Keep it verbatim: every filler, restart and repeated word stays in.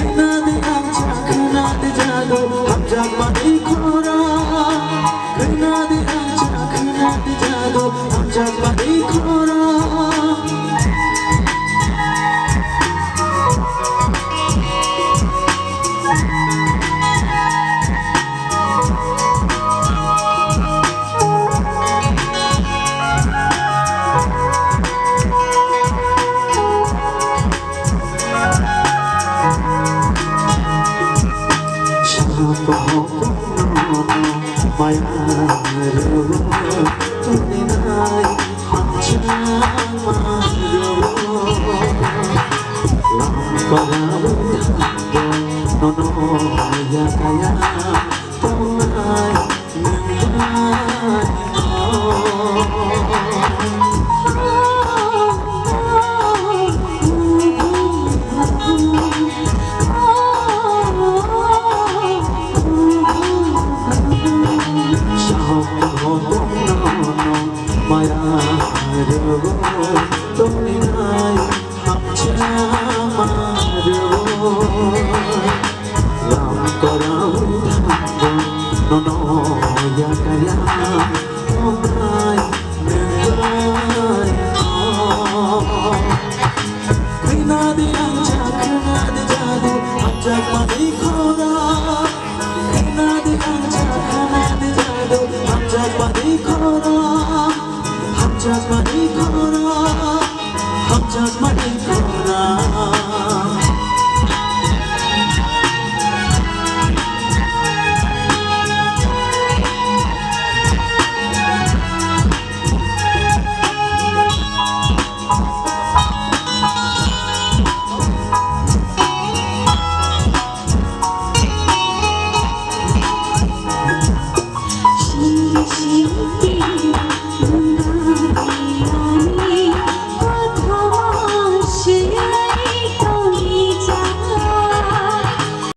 Khwnadi ang cha khwnadi jadu, hamjakmani khorang. Khwnadi ang cha khwnadi jadu, hamjakmani khorang. Maya rwgwi tongninai hamchama rwgwi lam kwrawi thango nono yakaya tongnai nwng. Khwnadi ang cha khwnadi jadu hamjakmani khorang. Khwnadi ang cha khwnadi jadu hamjakmani khorang. Hamjakmani khorang. Hamjakmani